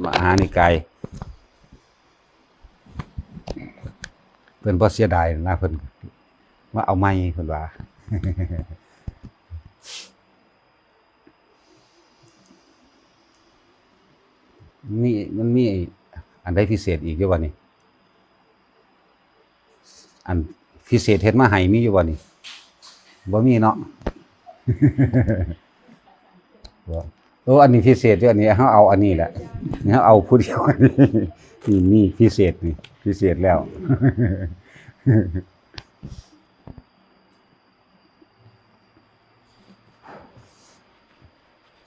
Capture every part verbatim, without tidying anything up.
มหานิกาย เพิ่นบ่เสียดายนะ เพิ่นว่าเอาใหม่ เพิ่นว่า มี มันมีอันใดพิเศษอีกอยู่บ่นี่ อันพิเศษเฮ็ดมาให้มีอยู่บ่นี่ บ่มีเนาะ บ่ โอ้ อันนี้พิเศษอยู่ อันนี้เฮาเอาอันนี้แหละ เฮาเอาผู้เดียวอันนี้ นี่ นี่พิเศษนี่ พิเศษแล้ว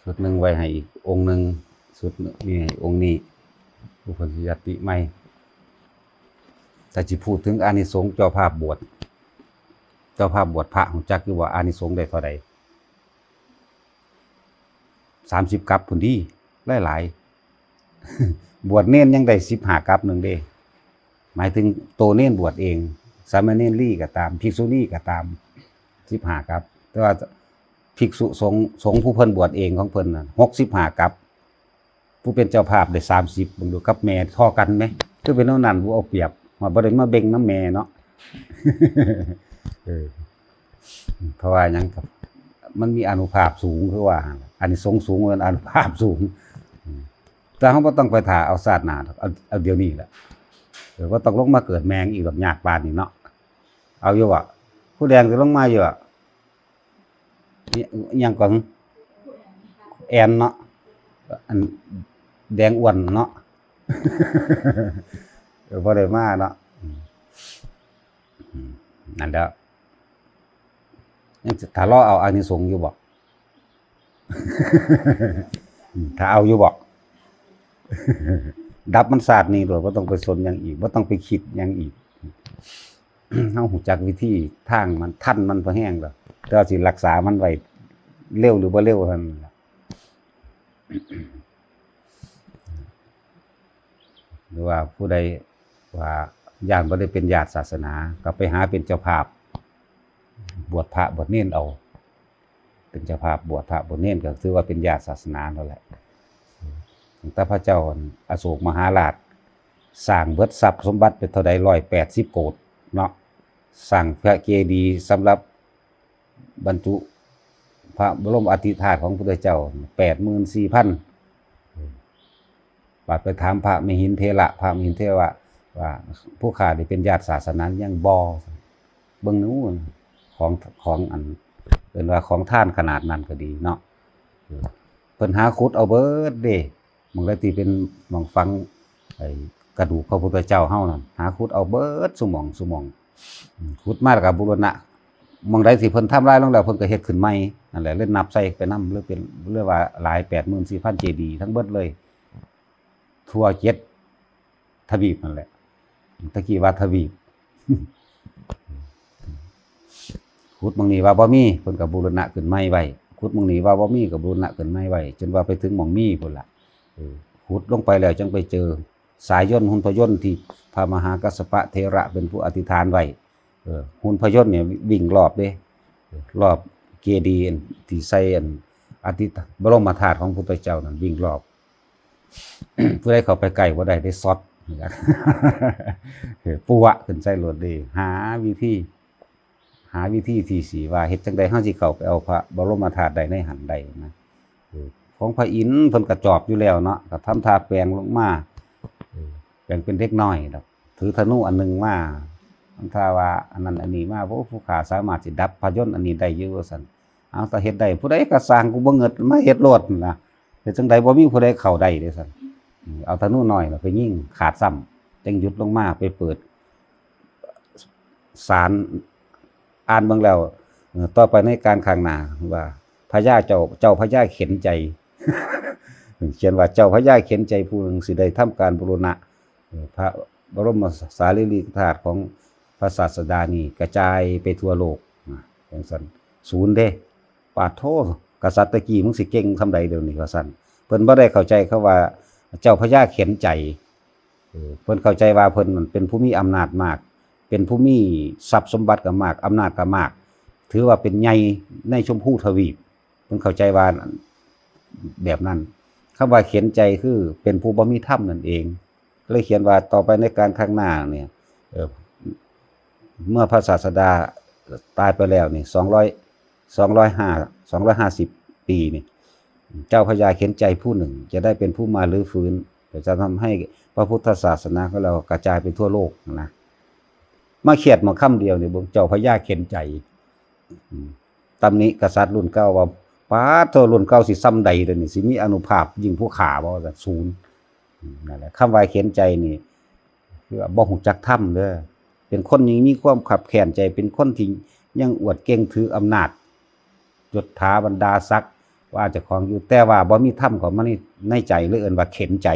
ชุดหนึ่งไว้ให้อีกองค์หนึ่ง ชุดนี้ให้องค์นี้ ผู้เพิ่นสิยัตติใหม่ แต่สิพูดถึงอานิสงส์เจ้าภาพบวช เจ้าภาพบวชพระ ฮู้จักอยู่ว่าอานิสงส์ได้เท่าใด สามสิบกัปพุ้นดี หลายๆ บวชเณรยังได้สิบห้ากัปหนึ่งเด้ หมายถึงโตเณรบวชเอง สามเณรีก็ตาม ภิกษุณีก็ตาม สิบห้ากัป แต่ว่าภิกษุสงฆ์ สงฆ์ผู้เพิ่นบวชเองของเพิ่นน่ะ หกสิบห้ากัป ผู้เป็นเจ้าภาพได้สามสิบ เบิ่งดู กับแม่เท่ากันไหม คือเป็นแนวนั้น บ่เอาเปรียบ ว่าบ่ได้มาเบ่งนำแม่เนาะ เออ เพราะว่าหยังครับ มันมีอานุภาพสูง คือว่าหั่นล่ะ อานิสงส์สูง มันอานุภาพสูง อืม แต่เฮาบ่ต้องไปถ่าเอาชาติหน้าดอก เอา เอาเดี๋ยวนี้แหละ เออ บ่ต้องลงมาเกิดแม่งอีกดอก ยากปานนี้เนาะ เอาอยู่บ่ ผู้แดงสิลงมาอยู่บ่ อิ อิหยังก่อน แอนเนาะ อันแดงอ้วนเนาะ เออ บ่ได้มาเนาะ อืม อืม นั่นแหละ ยังสิถ่ารอเอาอานิสงส์อยู่บ่ อืม ถ่าเอาอยู่บ่ ดับมันชาตินี้โลด บ่ต้องไปสนหยังอีก บ่ต้องไปคิดหยังอีก เฮาฮู้จักวิธีทางมัน ทันมันพอแฮงแล้ว แต่ว่าสิรักษามันไว้เร็วหรือบ่เร็วเท่านั้นล่ะ หรือว่าผู้ใดว่าย้านบ่ได้เป็นญาติศาสนา ก็ไปหาเป็นเจ้าภาพ บวชพระบวชเณรเอา เป็นเจ้าภาพบวชพระบวชเณรก็ถือว่าเป็นญาติศาสนาแล้วแหละ ตั้งแต่พระเจ้าอโศกมหาราช สร้างเบิดทรัพย์สมบัติเป็นเท่าใด ร้อยแปดสิบโกฏเนาะ สร้างพระเจดีย์สำหรับบรรจุพระบรมอัฐิธาตุของพุทธเจ้า แปดหมื่นสี่พัน บาดไปถามพระมหินเถระ พระมหินเถระว่า ผู้ข้าได้เป็นญาติศาสนายังบ่ เบิ่งหนู ของ ของอัน เอิ้นว่าของทานขนาดนั้นก็ดีเนาะ เออ เพิ่นหาขุดเอาเบิดเด้ หม่องใดที่เป็นหม่องฝังไอ้กระดูกพระพุทธเจ้าเฮานั่น หาขุดเอาเบิดซุหม่องซุหม่อง อืม ขุดมาแล้วก็บูรณะ หม่องใดที่เพิ่นทำลายลงแล้ว เพิ่นก็เฮ็ดขึ้นใหม่ นั่นแหละ เลยนับใส่ไปนำ เลยเป็น เลยว่าหลาย แปดหมื่นสี่พันเจดีย์ทั้งเบิดเลย ทั่วเจ็ดทวีปนั่นแหละ ตะกี้ว่าทวีป ขุดหม่องนี้ว่าบ่มี เพิ่นก็บูรณะขึ้นใหม่ไว้ ขุดหม่องนี้ว่าบ่มี ก็บูรณะขึ้นใหม่ไว้ จนว่าไปถึงหม่องมีพุ้นล่ะ เออ ขุดลงไปแล้วจั่งไปเจอสายยนต์หุ่นพยนต์ที่พระมหากัสสปะเถระเป็นผู้อธิษฐานไว้ เออ หุ่นพยนต์เนี่ยวิ่งรอบเด้ รอบเจดีย์ที่ใส่อันอธิ บรมธาตุของพุทธเจ้านั่นวิ่งรอบ ผู้ใดเข้าไปใกล้บ่ได้ ได้ช็อต เออ ปัวขึ้นใส่โลดเด้ หาวิธี หาวิธีที่สิว่าเฮ็ดจั่งใดเฮาสิเข้าไปเอาพระบรมธาตุได้ในหั้นได้นะ เออ ของพระอินทร์เพิ่นก็จอบอยู่แล้วเนาะ ก็ทำท่าแปลงลงมา เออ แปลงเป็นเด็กน้อยดอก ถือธนูอันหนึ่งมา ทำท่าว่าอันนั้นอันนี้มา โอ้ ผู้ข้าสามารถสิดับพยนต์อันนี้ได้อยู่ว่าซั่น เอา ถ้าเฮ็ดได้ ผู้ใดก็สร้าง กูบ่เงิด มาเฮ็ดโลดนั่นล่ะ เฮ็ดจั่งใดบ่มีผู้ใดเข้าได้เด้ซั่น อืม เอาธนูน้อยน่ะไปยิงขาดซ้ำ จั่งหยุดลงมา ไปเปิดสาร อ่านเบิ่งแล้ว เอ่อ ต่อไปในการข้างหน้าว่า พญาเจ้า เจ้าพญาเข็ญใจ เขียนว่า เจ้าพญาเข็ญใจผู้หนึ่งสิได้ทำการบูรณะ เอ่อ พระบรมสารีริกธาตุของพระศาสดานี่กระจายไปทั่วโลก นะ จั่งซั่น ศูนย์เด้ ปาดโธ่ กษัตริย์ตะกี้มึงสิเก่งส่ำใดเดี๋ยวนี้ ว่าซั่น เพิ่นบ่ได้เข้าใจคำว่าเจ้าพญาเข็ญใจ เออ เพิ่นเข้าใจว่าเพิ่นนั่นเป็นผู้มีอำนาจมาก เป็นผู้มีทรัพย์สมบัติก็มาก อำนาจก็มาก ถือว่าเป็นใหญ่ในชมพูทวีป เพิ่นเข้าใจว่าแบบนั้น คำว่าเข็ญใจคือเป็นผู้บ่มีธรรมนั่นเอง เลยเขียนว่าต่อไปในกาลข้างหน้าเนี่ย เอ่อ เมื่อพระศาสดาตายไปแล้วนี่สองร้อย สองร้อยห้า สองร้อยห้าสิบปีนี่ เจ้าพญาเข็ญใจผู้หนึ่งจะได้เป็นผู้มารื้อฟื้น จะทำให้พระพุทธศาสนาของเรากระจายไปทั่วโลกนะ มาเขียนมาคำเดียวนี่เบิ่ง เจ้าพญาเข็ญใจ อืม ตำหนิกษัตริย์รุ่นเก่าว่า "ป๊าดโธ่ รุ่นเก่าสิส่ำใดเดี๋ยวนี้ สิมีอานุภาพยิ่งผู้ข้าบ่" ว่าซั่น ศูนย์ อืม นั่นแหละ คำว่าเข็ญใจนี่ คือว่าบ่ฮู้จักธรรมเด้อ เป็นคนยังมีความคับแค้นใจ เป็นคนที่ยังอวดเก่งถืออำนาจ ยศถาบรรดาศักดิ์ว่าเจ้าของอยู่ แต่ว่าบ่มีธรรมเข้ามาใน ในใจ เลยเอิ้นว่าเข็ญใจ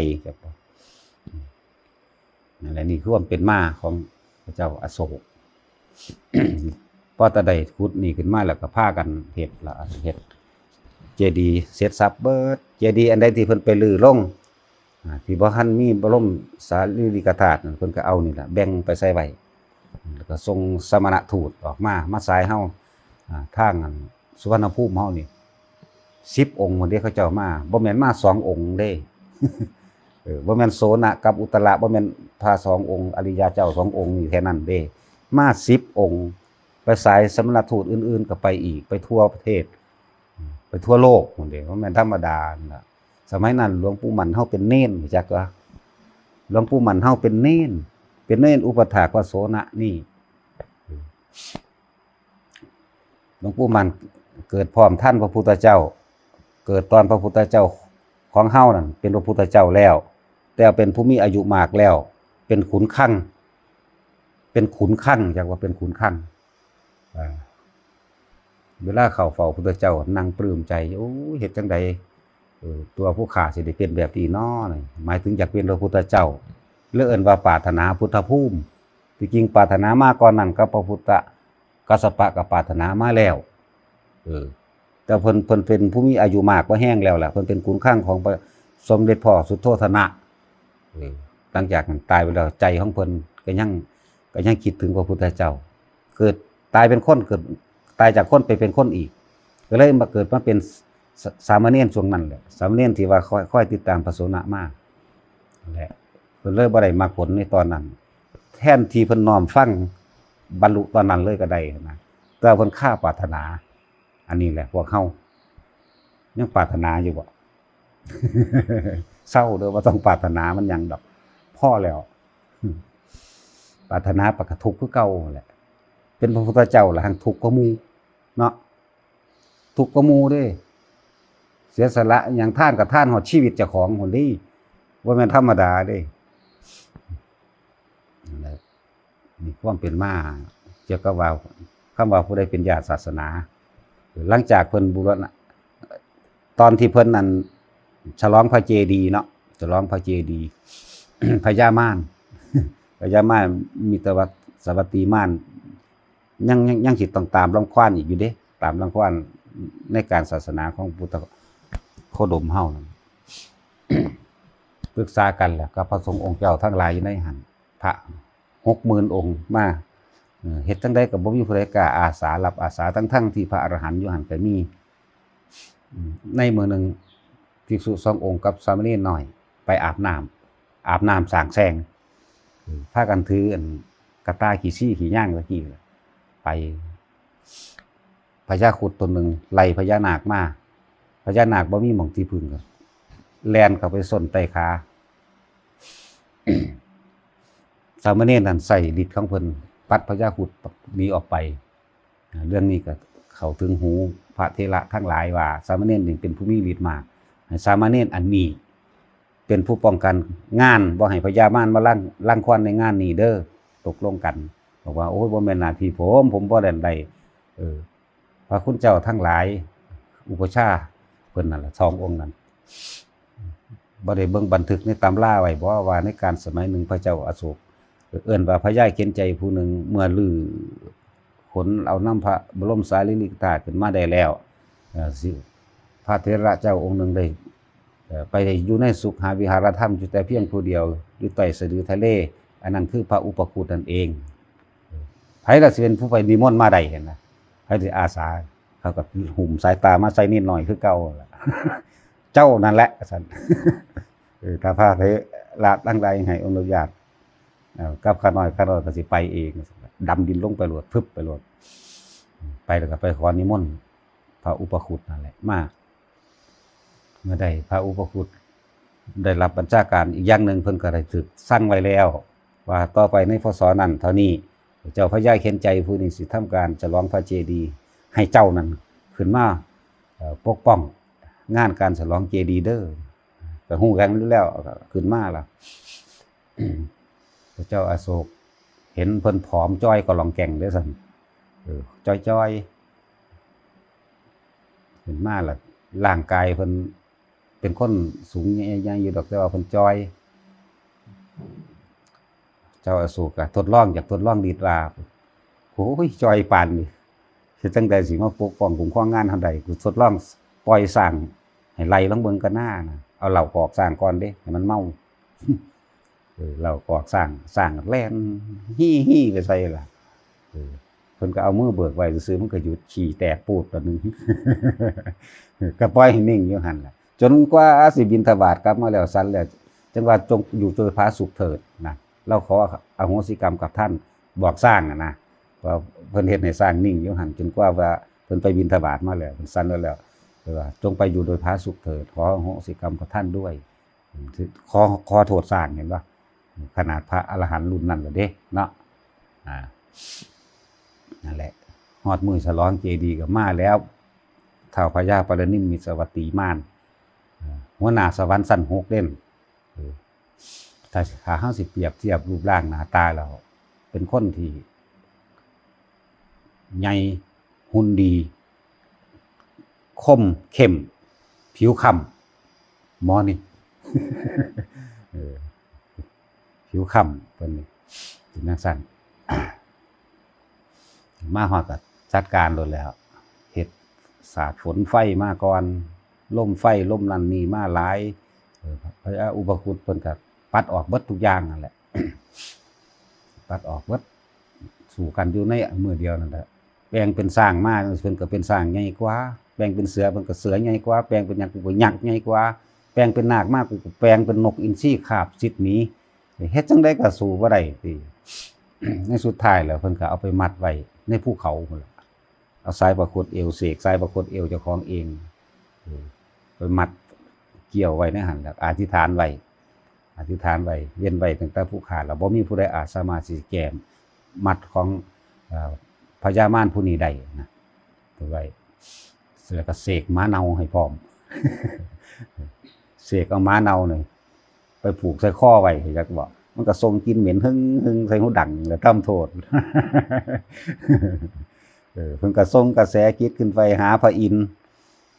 นั่นแหละ นี่คือความเป็นมาของพระเจ้าอโศก พอแต่ได้ขุดนี่ขึ้นมาแล้วก็พากันเฮ็ดละ เฮ็ดเจดีย์เสร็จสรรพเบิด เจดีย์อันใดที่เพิ่นไปรื้อลง อ่า ที่บ่ทันมีบรมสารีริกธาตุนั่น เพิ่นก็เอานี่ล่ะ แบ่งไปใส่ไว้ แล้วก็ส่งสมณทูตออกมา มาสายเฮา อ่า ทางอันสุวรรณภูมิเฮานี่ สิบองค์พุ้นเด้ เขาเจ้ามา บ่แม่นมาสององค์เด้ เออ บ่แม่นโสณะกับอุตระ บ่แม่นพระสององค์ อริยเจ้าสององค์นี่แค่นั้นเด้ มาสิบองค์ ไปสายสมณทูตอื่นๆก็ไปอีก ไปทั่วประเทศ ไปทั่วโลกพุ้นเด้ บ่แม่นธรรมดานั่นล่ะ สมัยนั้นหลวงปู่มั่นเฮาเป็นเณร รู้จักบ่ หลวงปู่มั่นเฮาเป็นเณร เป็นเณรอุปัฏฐากพระโสณะนี่ หลวงปู่มั่นเกิดพร้อมทันพระพุทธเจ้า เกิดตอนพระพุทธเจ้าของเฮานั่นเป็นพระพุทธเจ้าแล้ว แต่เป็นผู้มีอายุมากแล้ว เป็นขุนคลัง เป็นขุนคลัง จักว่าเป็นขุนคลัง อ่า เวลาเข้าเฝ้าพุทธเจ้านั่งปลื้มใจ โอ้ย เฮ็ดจั่งใด เออ ตัวผู้ข้าสิได้เป็นแบบนี้น้อ หมายถึงอยากเป็นพระพุทธเจ้า เลยเอิ้นว่าปรารถนาพุทธภูมิ ที่จริงปรารถนามาก่อนนั้นกับพระพุทธ กัสสปะก็ปรารถนามาแล้ว เออ แต่เพิ่น เพิ่นเป็นผู้มีอายุมากพอแฮงแล้วล่ะ เพิ่นเป็นขุนคลังของพระสมเด็จพ่อสุโธทนะ เออ หลังจากนั้นตายไปแล้ว ใจของเพิ่นก็ยัง ก็ยังคิดถึงพระพุทธเจ้า เกิดตายเป็นคน เกิดตายจากคนไปเป็นคนอีก ก็เลยมาเกิดมาเป็นส- สามเณรช่วงนั้นแหละ สามเณรที่ว่าคอย คอยติดตามพระโสณะมานั่นแหละ เพิ่นเลยบ่ได้มรรคผลในตอนนั้น แทนที่เพิ่นน้อมฟังบรรลุตอนนั้นเลยก็ได้นะ แต่ว่าเพิ่นคาปรารถนา อันนี้แหละพวกเฮายังปรารถนาอยู่บ่ เซาเด้อ บ่ต้องปรารถนามันหยังดอก พอแล้ว ปรารถนาไปก็ทุกข์คือเก่าแหละ เป็นพระพุทธเจ้าล่ะแฮ่งทุกข์กว่าหมู่เนาะ ทุกข์กว่าหมู่เด้ เสียสละหยัง ทานก็ทานฮอดชีวิตเจ้าของพุ้นเด้ บ่แม่นธรรมดาเด้ นั่นแหละ นี่ความเป็นมาเกี่ยวกับว่า คำว่าผู้ใดเป็นญาติศาสนา หลังจากเพิ่นบูรณะ ตอนที่เพิ่นนั่นฉลองพระเจดีย์เนาะ ฉลองพระเจดีย์ พญามาร พญามาร มิตรวัตร สาวัตถีมาร ยัง ยัง ยังสิต้องตามรังควานอีกอยู่เด้ ตามรังควานในการศาสนาของพุทธโคดมเฮานั่น ปรึกษากันแหละกับพระสงฆ์องค์เจ้าทั้งหลายอยู่ในหั้น พระหกหมื่นองค์มา เอ่อ เฮ็ดจั่งใดก็บ่มีผู้ใดกล้าอาสารับอาสา ทั้งๆที่พระอรหันต์อยู่หั้นก็มี อืม ในมื้อหนึ่งภิกษุสององค์กับสามเณรน้อยไปอาบน้ำ อาบน้ำสร้างแซง เออ พากันถืออันกระต่ายขี้ซี้ขี้ย่างตะกี้แหละ ไป พญาครุฑตนหนึ่งไล่พญานาคมา พญานาคบ่มีหม่องที่พึ่งก็แล่นเข้าไปส้นใต้ขา สามเณรนั่นใช้ฤทธิ์ของเพิ่นปัดพญาครุฑหนีออกไป เรื่องนี้ก็เข้าถึงหูพระเถระทั้งหลายว่า สามเณรนี่เป็นผู้มีฤทธิ์มาก ให้สามเณรอันนี้ เป็นผู้ป้องกันงาน บ่ให้พญามารมารัง รังควานในงานนี้เด้อ ตกลงกัน บอกว่า "โอ้ย บ่แม่นหน้าที่ผม ผมบ่ได้ ได้ เออ พระคุณเจ้าทั้งหลาย อุปัชฌาย์เพิ่นนั่นล่ะ สององค์นั้น บ่ได้เบิ่งบันทึกในตำราไว้บ่ว่าในการสมัยหนึ่งพระเจ้าอโศก เอิ้นว่าพญาเข็ญใจผู้หนึ่ง เมื่อรื้อขนเอานำพระบรมสารีริกธาตุขึ้นมาได้แล้ว เอ่อ สิ พระเถระเจ้าองค์หนึ่งได้ เอ่อ ไปอยู่ในสุขหาวิหารธรรมอยู่แต่เพียงผู้เดียว อยู่ใต้สะดือทะเล อันนั้นคือพระอุปคุตนั่นเอง ไผล่ะสิเป็นผู้ไปนิมนต์มาได้หั้นนะ ไผสิอาสา เขาก็หุมสายตามาใส่นิดหน่อยคือเก่าล่ะ เจ้านั่นแหละ ซั่น เออ ถ้าพระเถระทั้งหลายให้อนุญาต เอ่อ กับข้าน้อย ข้าน้อยก็สิไปเอง ดำดินลงไปโลด พึบไปโลด ไปแล้วก็ไปขอนิมนต์พระอุปคุตนั่นแหละมา เมื่อใดพระอุปคุตได้รับบัญชาการอีกอย่างหนึ่ง เพิ่นก็ได้ถูกสั่งไว้แล้ว ว่าต่อไปใน พ.ศ. นั้นเท่านี้ เจ้าพญาเข็นใจผู้นี้สิทำการฉลองพระเจดีย์ ให้เจ้านั้นขึ้นมา เอ่อ ปกป้องงานการฉลองเจดีย์เด้อ ก็ฮู้กันอยู่แล้ว ก็ขึ้นมาล่ะ พระเจ้าอโศกเห็นเพิ่นผอมจ้อยก็ลองแก่งเด้อซั่น เออ จ้อยๆ ขึ้นมาล่ะ ร่างกายเพิ่นเป็นคนสูงใหญ่ๆ อยู่ดอก แต่ว่าเพิ่นจ้อย เจ้าอโศกก็ทดลอง อยากทดลองฤทธิ์ว่า โอ้ย จ้อยปานนี้ เฮ็ดจั่งใดสิมาปกป้องคุ้มครองงานเฮาได้ กูทดลองปล่อยช้างให้ไล่ลองเบิ่งก่อนหน้านะ เอาเหล้ากอกช้างก่อนเด้ ให้มันเมา เออ เหล้ากอกช้าง ช้างแล่นฮี่ๆ ไปใส่ล่ะ เออ เพิ่นก็เอามือเบิกไว้ซื่อๆ มันก็หยุด ขี้แตกปูดตอนหนึ่ง ก็ปล่อยให้นิ่งอยู่หั่นล่ะ จนกว่าสิบิณฑบาตกลับมาแล้ว สันแล้ว จั่งว่าจงอยู่โดยผาสุกเถิดนะ ลาวขออโหสิกรรมกับท่าน บอกช้างอะนะ ว่าเพิ่นเฮ็ดให้ช้างนิ่งอยู่หั่น จนกว่าว่าเพิ่นไปบิณฑบาตมาแล้ว เพิ่นสันแล้วแล้ว เพิ่นว่า จงไปอยู่โดยผาสุกเถิด ขออโหสิกรรมกับท่านด้วย ขอ ขอโทษช้าง เห็นบ่ ขนาดพระอรหันต์รุ่นนั้นละเด้เนาะ อ่า นั่นแหละ ฮอดมื้อฉลองเจดีย์ก็มาแล้ว ท้าวพญาปารนิมมิตรสวัสดีมาน อ่า หัวหน้าสวรรค์ชั้นหกเด้น เออ ถ้า ถ้าเฮาสิเปรียบเทียบรูปร่างหน้าตาแล้ว เป็นคนที่ใหญ่ หุ่นดี คมเข้ม ผิวค้ำ หมอนี่ เออ ผิวค้ำ เพิ่นนี่ เป็นจั่งซั้น มาฮอดก็จัดการโลดแล้ว เฮ็ดสาดฝนไฟมาก่อน ลมไฟ ลมนั่นนี่มาหลาย เออ พระอุปคุตเพิ่นก็ปัดออกเบิดทุกอย่างนั่นแหละ ปัดออกเบิด สู้กันอยู่ในมื้อเดียวนั่นแหละ แปลงเป็นช้างมา เพิ่นก็เป็นช้างใหญ่กว่า แปลงเป็นเสือ เพิ่นก็เสือใหญ่กว่า แปลงเป็นยักษ์ เพิ่นก็ยักษ์ใหญ่กว่า แปลงเป็นนาคมา กูก็แปลงเป็นนกอินทรีคาบสิทธิ์หนี เฮ็ดจั่งใดก็สู้บ่ได้ติ ในสุดท้ายแล้วเพิ่นก็เอาไปมัดไว้ในภูเขาพู้นล่ะ เอาสายพระโคตรเอว เสกสายพระโคตรเอวเจ้าของเอง เออ ไปมัดเกี่ยวไว้ในหั่น แล้วอธิษฐานไว้ อธิษฐานไว้ เว้นไว้ตั้งแต่ผู้ขาด แล้วบ่มีผู้ใดอาจสามารถสิแก้มัดของ เอ่อ พญามารผู้นี้ได้นะ ไว้ แล้วก็เสกหมาเน่าให้พร้อม เสกเอาหมาเน่านี่ไปผูกใส่คอไว้ จักบอก มันก็ส่งกลิ่นเหม็นหึ่งๆ ใส่หูดัง แล้วทำโทษ เออ เพิ่นก็ส่งกระแสจิตขึ้นไปหาพระอินทร์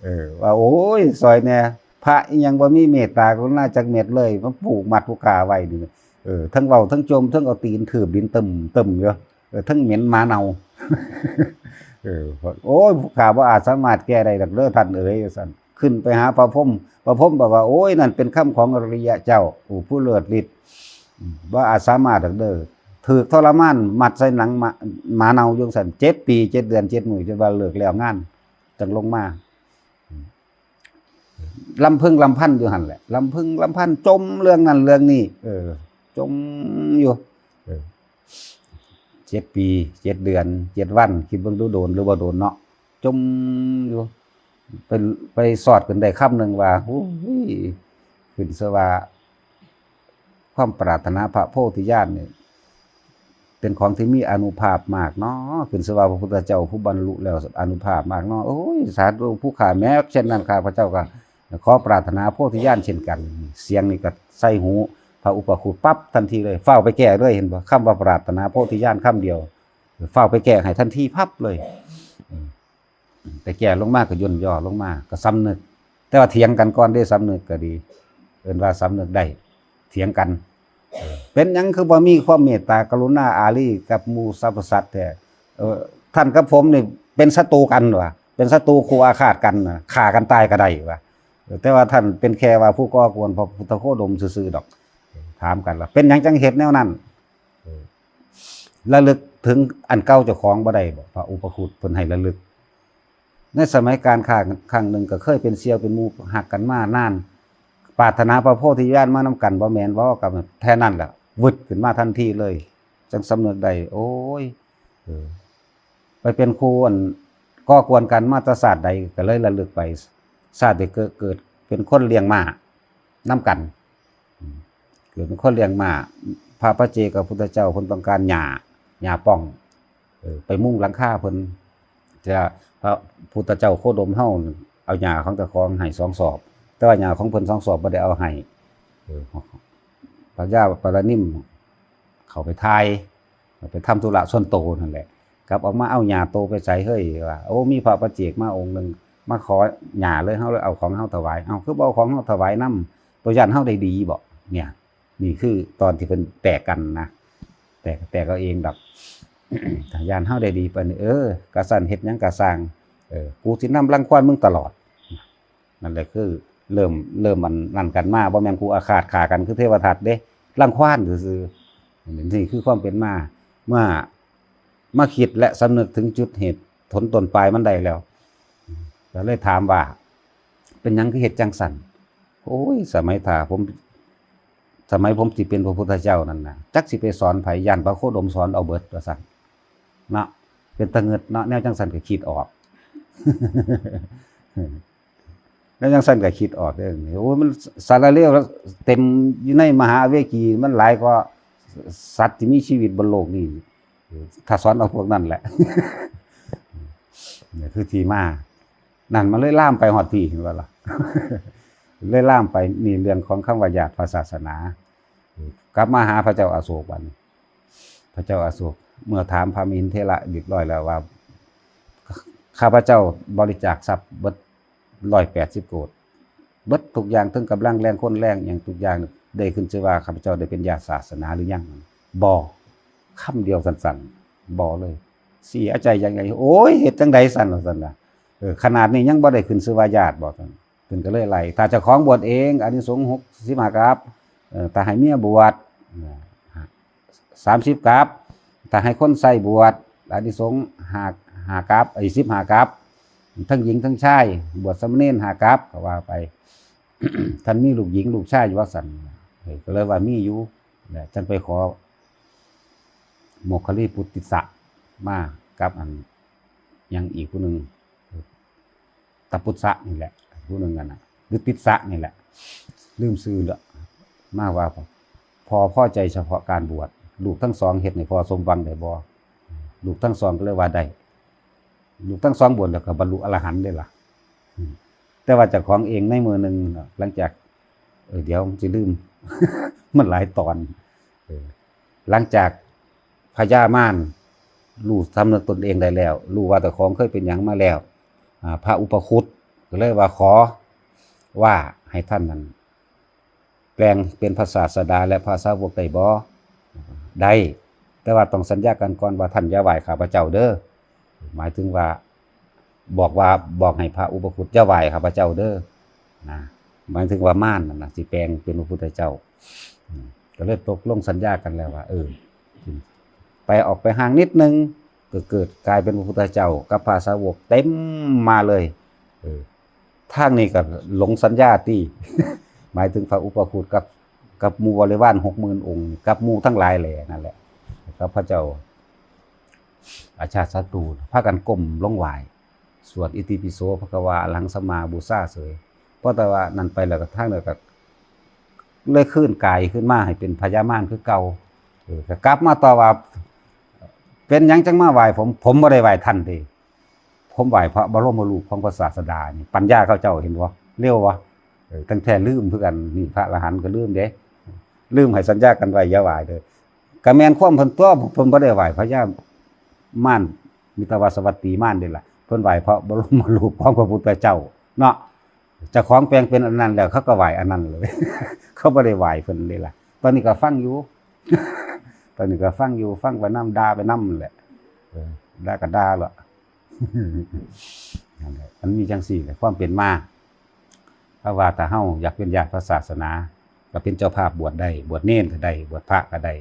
เออ ว่า โอ้ย ซอยแหน่ พระอิหยังบ่มีเมตตากรุณาจักเม็ดเลย มาผูกมัดผู้ข้าไว้นี่ เออ ทั้งเว้า ทั้งจม ทั้งเอาตีนถืบดินตึมๆ อยู่ เออ ทั้งเหม็นหมาเน่า เออ โอ้ย ผู้ข้าบ่อาจสามารถแก้ได้ดอกเด้อท่านเอ๋ย ว่าซั่น ขึ้นไปหาพระพรหม พระพรหมบอกว่า โอ้ย นั่นเป็นคำของอริยะเจ้า โอ้ ผู้เลิศฤทธิ์ อืม บ่อาจสามารถดอกเด้อ ถูกทรมาน มัดใส่หนังหมา หมาเน่าอยู่จั่งซั้น เจ็ดปี เจ็ดเดือน เจ็ดมื้อ จนว่าเลิกแล้วงาน จั่งลงมา อืม ลำพึงลำพันอยู่หั่นแหละ ลำพึงลำพัน จมเรื่องนั้นเรื่องนี้ เออ จมอยู่ เออ เจ็ดปี เจ็ดเดือน เจ็ดวัน คิดเบิ่งดูโดนหรือบ่โดนเนาะ จมอยู่ ไป ไปสอดขึ้นได้คำหนึ่งว่า โอ้ย ขึ้นซะว่า ความปรารถนาพระโพธิญาณนี่ เป็นของที่มีอานุภาพมากเนาะ ขึ้นซะว่าพระพุทธเจ้าผู้บรรลุแล้วอานุภาพมากเนาะ โอ้ย สาธุ ผู้ข้าแม้เช่นนั้น ข้าพเจ้าก็ขอปรารถนาโพธิญาณเช่นกัน เสียงนี่ก็ใส่หูพระอุปคุตปั๊บทันทีเลย ฟ้าวไปแก้เลย เห็นบ่ คำว่าปรารถนาโพธิญาณคำเดียว ฟ้าวไปแก้ให้ทันทีพับเลย อืม ไปแก้ลงมาก็ย่นย่อลงมา ก็สำนึก แต่ว่าเถียงกันก่อนเด้ สำนึกก็ดี เอิ้นว่าสำนึกได้ เถียงกัน เออ เป็นหยังคือบ่มีความเมตตากรุณาอารีกับหมู่สรรพสัตว์แท้ เออ ท่านกับผมนี่เป็นศัตรูกันวะ เป็นศัตรูคู่อาฆาตกันนะ ฆ่ากันตายก็ได้วะ เออ แต่ว่าท่านเป็นแค่ว่าผู้ก่อกวนพระพุทธโคดมซื่อๆดอก ถามกันว่า เป็นหยังจั่งเฮ็ดแนวนั้น เออ ระลึกถึงอันเก่าเจ้าของบ่ได้บ่ พระอุปคุตเพิ่นให้ระลึก ในสมัยกาลครั้งหนึ่งก็เคยเป็นเสี่ยวเป็นหมู่ฮักกันมานาน ปรารถนาพระโพธิญาณมานำกันบ่แม่นบ่ ก็แค่นั้นแหละ วืดขึ้นมาทันทีเลย จั่งสำนึกได้ โอ้ย เออ ไปเป็นครูอันก่อกวนกันมาแต่ชาติใด ก็เลยระลึกไป ชาติที่เกิด เกิดเป็นคนเลี้ยงม้านำกัน อืม เกิดเป็นคนเลี้ยงม้า พระปัจเจกพุทธเจ้าเพิ่นต้องการหญ้า หญ้าป้อง เออ ไปมุงหลังคาเพิ่น แต่พระพุทธเจ้าโคดมเฮาเอาหญ้าของเจ้าของให้สองสอบ แต่ว่าหญ้าของเพิ่นสองสอบบ่ได้เอาให้ เออ พญาปารณิมเข้าไปถ่าย ไปทำธุระส่วนโตนั่นแหละ กลับออกมา เอาหญ้าโตไปใส่เฮ้ย ว่า โอ้ มีพระปัจเจกมาองค์หนึ่ง มาขอหญ้าเลย เฮาเลยเอาของเฮาถวาย เอ้า คือบ่เอาของเฮาถวายนำ ตัวย่านเฮาได้ดีบ่ เนี่ย นี่คือตอนที่เพิ่นแตกกันนะ แตก แตกเอาเองดอก ถ้าย่านเฮาได้ดีปานนี้ เออ กะสั่นเฮ็ดหยังกะซ่าง เออ กูสินำรังควานมึงตลอด นั่นแหละคือเริ่ม เริ่มมันนั่นกันมา บ่แม่นกูอาฆาตฆ่ากันคือเทวทัตเด้ รังควานซื่อๆ นี่คือความเป็นมา เมื่อมาคิดและสำนึกถึงจุดเหตุผลต้นปลายมันได้แล้ว ก็เลยถามว่า เป็นหยังคือเฮ็ดจั่งซั้น โอ้ย สมัยถ้าผม สมัยผมสิเป็นพระพุทธเจ้านั่นนะ จักสิไปสอนไผ ย่านพระโคดมสอนเอาเบิด ว่าซั่น เนาะ เป็นตาเงิดเนาะ แนวจั่งซั้นก็คิดออก แนวจั่งซั้นก็คิดออกเด้อ โอ้ย มันสารเลวเต็มอยู่ในมหาอเวจี มันหลายกว่าสัตว์ที่มีชีวิตบนโลกนี้ ถ้าสอนเอาพวกนั้นแหละ นี่คือที่มา นั่นมันเลยลามไปฮอดพี้ เห็นบ่ล่ะ เลยลามไป นี่เรื่องของคำว่าญาติพระศาสนา กลับมาหาพระเจ้าอโศกบัดนี้ พระเจ้าอโศก เมื่อถามพระมหินทเถระเรียบร้อยแล้วว่า ข้าพเจ้าบริจาคทรัพย์เบิดร้อยแปดสิบโกฏ เบิดทุกอย่าง ทั้งกำลังแรงคนแรงหยังทุกอย่าง ได้ขึ้นชื่อว่าข้าพเจ้าได้เป็นญาติศาสนาหรือยัง บ่ คำเดียวสั้นๆ บ่เลย เสียใจอย่างใหญ่ โอ้ย เฮ็ดจั่งใดซั่น ว่าซั่นน่ะ เออ ขนาดนี้ยังบ่ได้ขึ้นชื่อว่าญาติบ่ ซั่น เพิ่นก็เลยไล่ ถ้าเจ้าของบวชเอง อานิสงส์หกสิบห้ากับ เอ่อ ถ้าให้เมียบวช เอ่อ สามสิบกับ ถ้าให้คนใช้บวช อานิสงส์ห้า ห้ากับ ไอ้ สิบห้ากับ ทั้งหญิงทั้งชาย บวชสามเณรห้ากับ ก็ว่าไป ท่านมีลูกหญิงลูกชายอยู่ว่าซั่น เออ ก็เลยว่ามีอยู่ แล้วจั่งไปขอ โมคคัลลีปุตติสสะ มากับอัน ยังอีกผู้หนึ่ง ตปุตสะนี่แหละ ผู้หนึ่งนั่นน่ะ หรือติสสะนี่แหละ ลืมชื่อแล้ว มาว่า พ่อพอใจเฉพาะการบวช ลูกทั้งสองเฮ็ดให้พ่อสมหวังได้บ่ ลูกทั้งสองก็เลยว่าได้ ลูกทั้งสองบวชแล้วก็บรรลุอรหันต์ได้ล่ะ อืม แต่ว่าเจ้าของเองในมื้อหนึ่ง หลังจาก เออ เดี๋ยวมันสิลืม มันหลายตอน เออ หลังจากพญามารรู้สำนึกตนเองได้แล้ว รู้ว่าเจ้าของเคยเป็นหยังมาแล้ว อ่า พระอุปคุตก็เลยว่าขอว่าให้ท่านนั้น แปลงเป็นพระศาสดาและพระสาวกได้บ่ ได้ แต่ว่าต้องสัญญากันก่อนว่าท่านอย่าไหว้ข้าพเจ้าเด้อ หมายถึงว่า บอกว่า บอกให้พระอุปคุตอย่าไหว้ข้าพเจ้าเด้อ นะ หมายถึงว่ามารนั่นน่ะสิแปลงเป็นพระพุทธเจ้า อืม ก็เลยตกลงสัญญากันแล้วว่า เออ ไปออกไปห่างนิดนึง ก็เกิดกลายเป็นพระพุทธเจ้ากับพระสาวกเต็มมาเลย เออ ทางนี้ก็หลงสัญญาตี้ หมายถึงพระอุปคุตกับ กับหมู่บริวารหกหมื่นองค์ กับหมู่ทั้งหลายแหล่นั่นแหละ กับพระเจ้าอาชาติศัตรู พากันก้มลงไหว้ สวดอิติปิโสภะคะวา อะระหังสัมมาบูชาเสย เพราะแต่ว่านั่นไปแล้วก็ทางเดียวก็เลยคืนกายขึ้นมาให้เป็นพญามารคือเก่า เออ ก็กลับมาต่อว่า เป็นหยังจังมาไหว้ผม ผมบ่ได้ไหว้ท่านเด้ ผมไหว้พระบรมรูปของพระศาสดานี่ ปัญญาเขาเจ้าเห็นบ่ เร็วบ่ เออ ตั้งแต่ลืมคือกัน นี่พระอรหันต์ก็ลืมเด้ ลืมให้สัญญากันไว้อย่าไหว้เด้อ ก็แม่นความเพิ่นตัว เพิ่นบ่ได้ไหว้พญามาร มีแต่ว่าสวัสดีมารเด้ล่ะ เพิ่นไหว้พระบรมรูปของพระพุทธเจ้าเนาะ เจ้าของแปลงเป็นอันนั้นแล้ว เขาก็ไหว้อันนั้นเลย เขาบ่ได้ไหว้เพิ่นเด้ล่ะ ตอนนี้ก็ฟังอยู่ ตอนนี้ก็ฟังอยู่ ฟังไปนำ ด่าไปนำนั่นแหละ เออ ด่าก็ด่าละ นั่นแหละ มันมีจั่งซี้แหละ ความเป็นมา เพราะว่าถ้าเฮาอยากเป็นญาติพระศาสนา ก็เป็นเจ้าภาพบวชได้ บวชเณรก็ได้ บวชพระก็ได้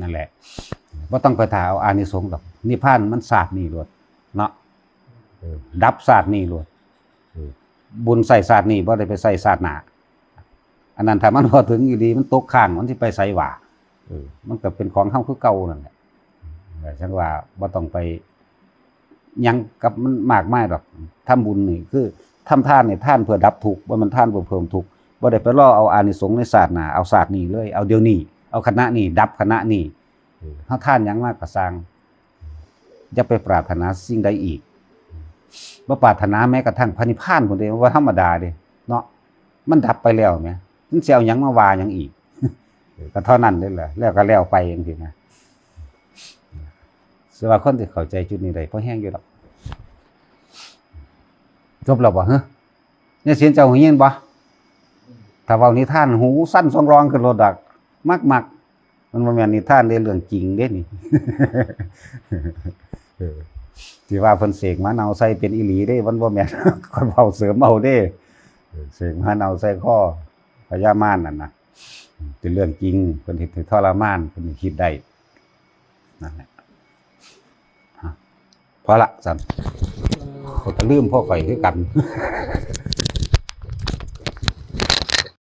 นั่นแหละ บ่ต้องไปถ่าเอาอานิสงส์ดอก นิพพานมันชาตินี้โลดเนาะ ดับชาตินี้โลด บุญใช้ชาตินี้บ่ได้ไปใช้ชาติหน้า อันนั้นถ้ามันบ่ถึงอีหลี มันตกค้าง มันสิไปไสวะ มันก็เป็นของเฮาคือเก่านั่นแหละ ฉันว่าบ่ต้องไปหยังกับมันมากมายดอก ทำบุญนี่คือทำทานนี่ ทานเพื่อดับทุกข์ บ่แม่นทานเพื่อเพิ่มทุกข์ บ่ได้ไปรอเอาอานิสงส์ในชาติหน้า เอาชาตินี้เลย เอาเดี๋ยวนี้ เอาขณะนี้ ดับขณะนี้ เฮาทานหยังมาก็ซ่าง อย่าไปปรารถนาสิ่งใดอีก บ่ปรารถนาแม้กระทั่งพระนิพพานพุ้นเด้ บ่ธรรมดาเด้ เนาะ มันดับไปแล้วแหม มันสิเอาหยังมาว่าหยังอีก ก็เท่านั้นเด้แหละ แล้วก็แล้วไปจังซี้นะ สิว่าคนที่เข้าใจจุดนี้ได้พอแฮงอยู่ดอก จบแล้วบ่ ฮะ ยายเสียนเจ้าหูยินบ่ ถ้าเว้านิทานหูสั่นสองรองขึ้นโลดดอก มักๆ มันบ่แม่นนิทานเด้ เรื่องจริงเด้นี่ เออ ที่ว่าเพิ่นเสกหมาเน่าใส่เป็นอีหลีเด้ มันบ่แม่น ข้อยเว้าเสริมเอาเด้ เออ เสกหมาเน่าใส่คอพญามารนั่นนะ เป็นเรื่องจริง เพิ่นเฮ็ดให้ทรมาน เพิ่นคิดได้ นั่นแหละ ฮะ พอละ ซั่น เขาก็ลืมพวกข้อยคือกัน